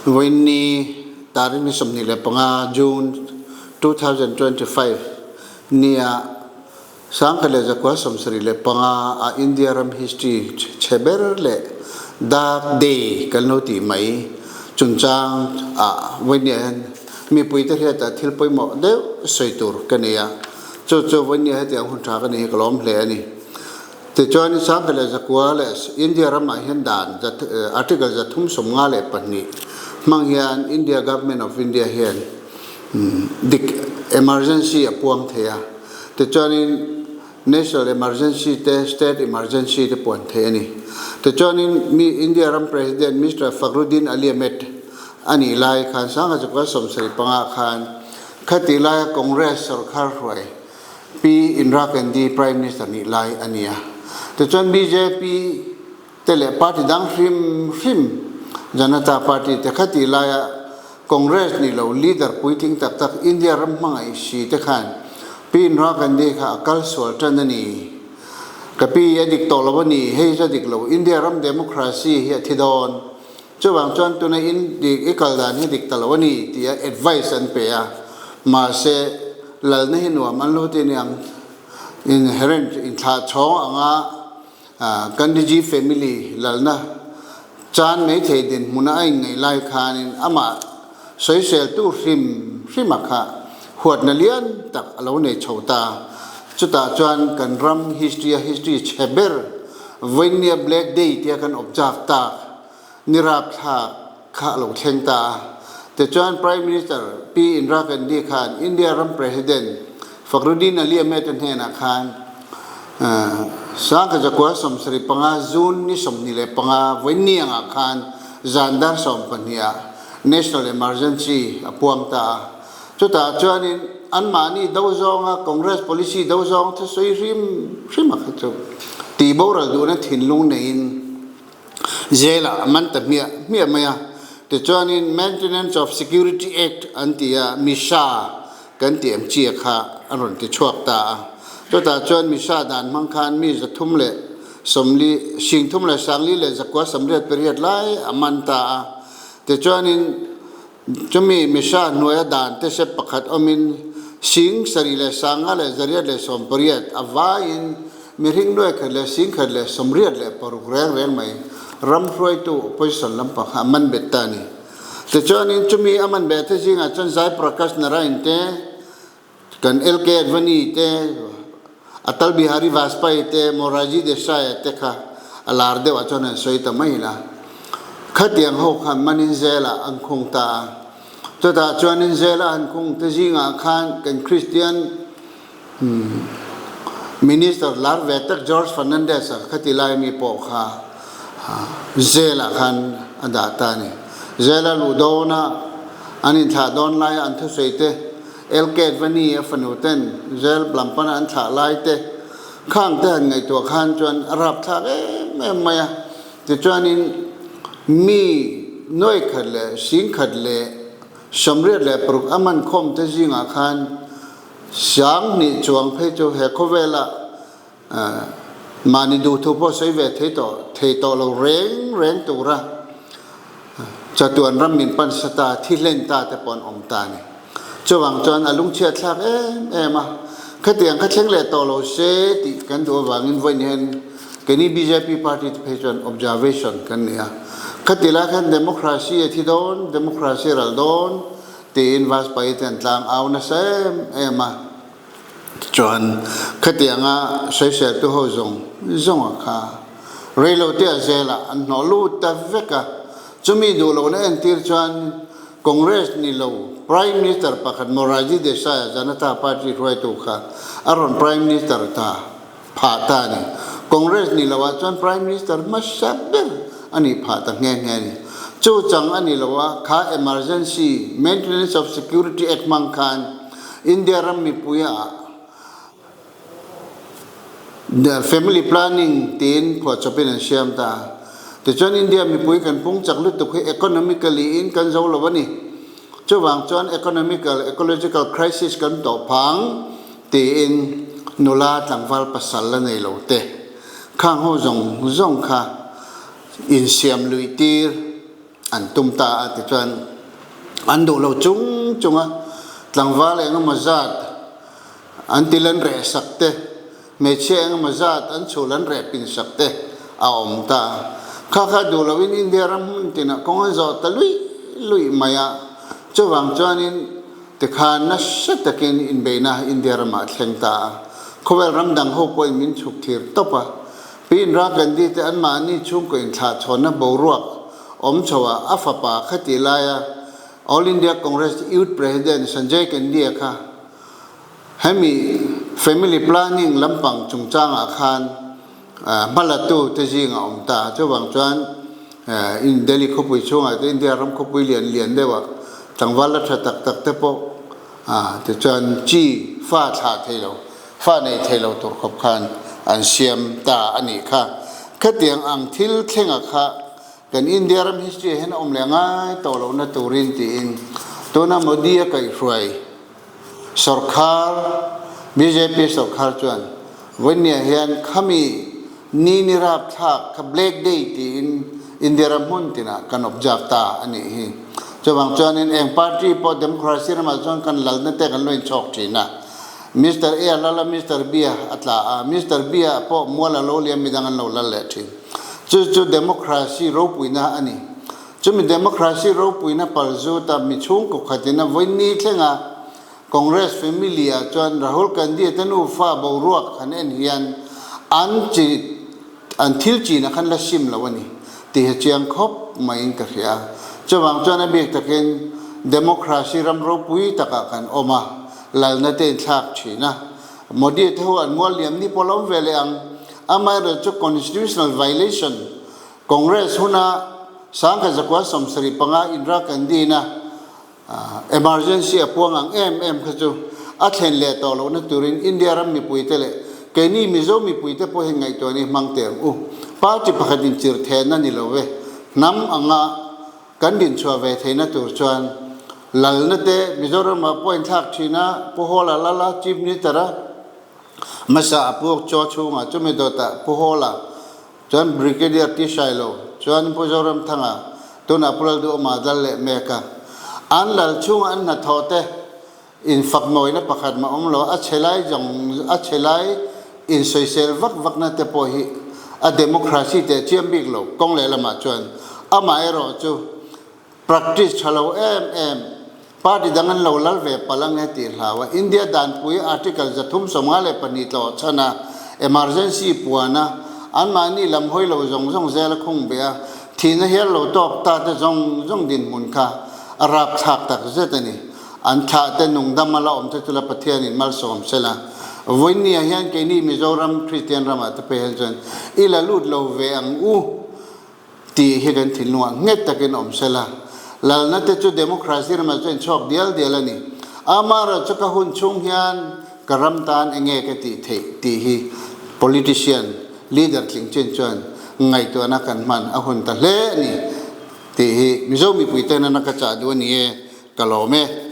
Vawiinni tarik ni 25 June 2025 nia 1975 a India ram history chhe ber leh Dark Day kan lo tih mai chungchang ah vawiinni ah hian mipui te hriat ah thil pawimawh deuh sawi tur ka nei a, chu chu vawiinni ah hetiang hun tha ka nei hi ka lawm hle a ni. Tichuan 1900 leh India ramah hian dan Article 352 hmang hian India Government of India hian dik emergency a puang thei a. Tichuanin National Emergency te State Emergency te puan thei a ni. Tichuanin mi India ram President Mister Fakhruddin Ali Ahmed a nih lai khan 1975 khan khati laia Congress sorkar hruai Pi Indira Gandhi Prime Minister nih lai a ni a. Tichuan bjp te leh party dang hrim hrim Janata Party te kha tih laia Congress nih lo leader puitling tak tak India ram hmangaih si te khan Pi Indira Gandhi kha a kal sual tan a ni. Ka pi a dik tawh lo a ni, hei hi a dik lo, India ram democracy hi a thi dawn. Chuvang chuan tuna in dik i kal dan hi dik ta lo a ni tia advice an pe a, mahse lalna hi nuam an lo ti aniang inherent inthlah chhawng anga Gandhiji family lalna chan mai thei dinhmuna a inngaih lai khanin amah sawiseltu hrim hrima kha huatna lian tak a lo nei chho ta. Chutah chuan kan ram history a history chhe ber Vawinia Black Day tia kan observe tak ni rapthlak kha a lo thleng ta a. Tichuan Prime Minister Pi Indira Gandhi khan India ram President Fakhruddin Ali Ahmed a hnenah khan 1975 June ni 25 Vawinia angah khan zan dar 12 ah National Emergency a puang ta a. Chutah chuanin anmahni do zawnga Congress policy do zawng chu sawi hrim hrim a kha chu tih boral duhna thinlung neiin jail-ah a man ta hmiah hmiah mai a. Tichuanin Maintenance of Security Act an ti a, MISA kan tih ang chi a kha a rawn ti chhuak ta a. Chutah chuan MISA dan hmang khan mi 340, 3988 lai a man ta a. Tichuanin Chumi Misa hnuaia dan te sep pakhat awmin 78,918 a vaiin mihring 1,186 reng reng mai ram hruaitu opposition lampang kha a man bet ta a ni. Tichuanin chumi a man beh te zingah chuan Jai Prakash Narain te, kan LK Advani te, Atal Bihari Vajpayee te, Morarji Desai te kha a lar deuh ah chuan an sawi ta mai la. Khatiang ho khan manin zel ah an khung ta a. Chutah chuanin zel a han khung te zingah khan kan Kristian Minister lar ve tak George Fernandes a khati lai mi pawh kha zel ah khan a dah ta a ni. Zel a luh dawn a, an inthlah dawn laia an thusawi te LK Advani a fanu ten Jail Blampana an thlah lai te khang te han ngaihtuah khan chuan a rapthlak em em mai a. Tichuanin mi nuai khat leh sing khat leh 86 a man khawm te zingah khan 2000 chuang phei chu he khawvela mahni duhthu pawh sawi ve thei tawh thei tawh lo reng reng tura chatuan ram min pan sa ta thi hlen ta te pawh an awm ta a ni. Chuvang chuan a lungchhiat thlak em em a, khatiang kha thleng leh tawh lo se tih kan duh avangin vawiin hian keini bjp party te phei chuan observation kan nei a, khati lai khan democracy a thi dawn, democracy a ral dawn tiin Vajpayee te an tlang au nasa em em a. Chuan khatianga sawiseltu ho zawng zawnga kha reilote a zelah an hnawh lut ta vek a, chumi duh lohna entir chuan Congress ni lo Prime Minister pakhat Morarji Desai-a Janata Party hruaitu kha a rawn Prime Minister ta phah ta a ni. Congress ni loah chuan Prime Minister hmasa ber a nih phah ta nghe nghe a ni. Chu chang a ni lo a, kha Emergency Maintenance of Security Act hmang khan India ram mipui ah family planning tiin phuahchawpin an siam ta a. Tichuan India mipui kan pung chak lutuk hi economically in kan zo lo a ni. Chuvang chuan economical, ecological crisis kan tawh phang tiin nula tlangval pasal la nei lo te khang ho zawng zawng kha insiam luih tir. an tum ta a tichuan an duh lo chung chung a tlangval engemaw zat an til an reh sak te hmeichhia engemaw zat an chhul an reh pin sak te a awm ta a. Kha kha duh loin India ram hmun tinah kawng an zawh ta luih luih mai a, chuvang chuanin tikhan nasa takin inbeihna India ramah a thleng ta a. Khawvel ram dang ho pawhin min chhuk thir tawp a, Pi Indira Gandhi te anmahni chhungkaw inthlahchhawnna boruak awm chhoah a fapa khatih laia All India Congress Youth President Sanjay Gandhi-a kha Hemi family planning lampang chungchangah khan hmalatu te zing a awm ta. Chuvang chuan in Delhi khawpui chhungah te India ram khawpui lian lian deuhah tlangval la tha tak tak te pawh tichuan chi fa thlah thei lo, fa nei thei lo tur khawp khan an siam ta a nih kha. Khatiang ang thil thlenga kha kan India ram history ah hian a awm leh ngai tawh lohna turin tiin tuna Modi a kaihhruai Sorkhar, bjp sorkhar chuan vawinia hian khami ni ni rapthlak kha Black Day tiin India ram hmun tinah kan observe ta a nih hi. Chuvang chuanin eng party pawh democracy ramah chuan kan lalna te kan lo inchhawk thin a. Mister A a lal a, Mister B a tla a, Mister B ah pawh mual a lo liam midang an lo lal leh thin. Chu chu democracy ropuina a ni. Chumi democracy ropuina pal zuta mi chhungkaw khatin a vawi thlenga Congress family ah chuan Rahul Gandhi te nufa boruak han en hian an chi an thil chin a khan la sim lo a ni tih hi chiang khawp maiin ka hria. Chuvang chuan a bik takin democracy ram ropui takah kan awm a, lalna te inthlak thin a. Modi te ho an mual liam ni pawh lo awm ve leh ang. Amaherawhchu chu constitutional violation Congress huna 1975 Indira Gandhi-na emergency a puang ang em em kha chu a thlen leh tawh lohna turin India ram mipuite leh keini Mizo mipuite pawh hian ngaihtuah ni hmang teh ang u. Party pakhat inchir theihna ni lo ve. Hnam anga kan dinchhuah ve theihna tur chuan lalna te Mizoramah pawh inthlak thin a, Pu Hawla lala Chief Minister-a hmasa a puak chaw chhungah chumi dawtah Pu Hawla Chuan Brigadier T. Sailo chuan Pu Zoramthanga tunah Pu Lalduhawma dal leh mek a, an lal chhunga an hnathawh te infak mawina pakhat mah awm lo, a chhe lai zawng a chhe lai insawisel vak vakna te pawh hi a democracy teh chiam bik lo kawng lehlamah chuan amaherawh chu Practice tha lo em em, party dang an lo lal ve palh ang e tih hlau a, India danpui Article 352 tlawh chhan a, emergency puan a, anmahni lam hawi lo zawng zawng zel a khung beh a, thihna hial lo tawk ta te zawng zawng dinhmun kha a rapthlak tak zet a ni. An thlah te nungdam a la awm te chu la Pathianin malsawm se la. Vawinia hian keini Mizoram Kristian ramah te phei hian chuan i la lut lo ve ang u. Tih hi kan thinlungah nghet takin awm se la, lalna te chu democracy ramah chuan inchhuak dial dial a ni. Amaherawh chu ka hun chhung hian ka ram tan enge ka tih theih tih hi politician, leader tling chin chuan ngaihtuahna kan hman a hun ta hle a ni tih hi Mizo mipui ten a na ka chah duh a ni e, ka lawm e.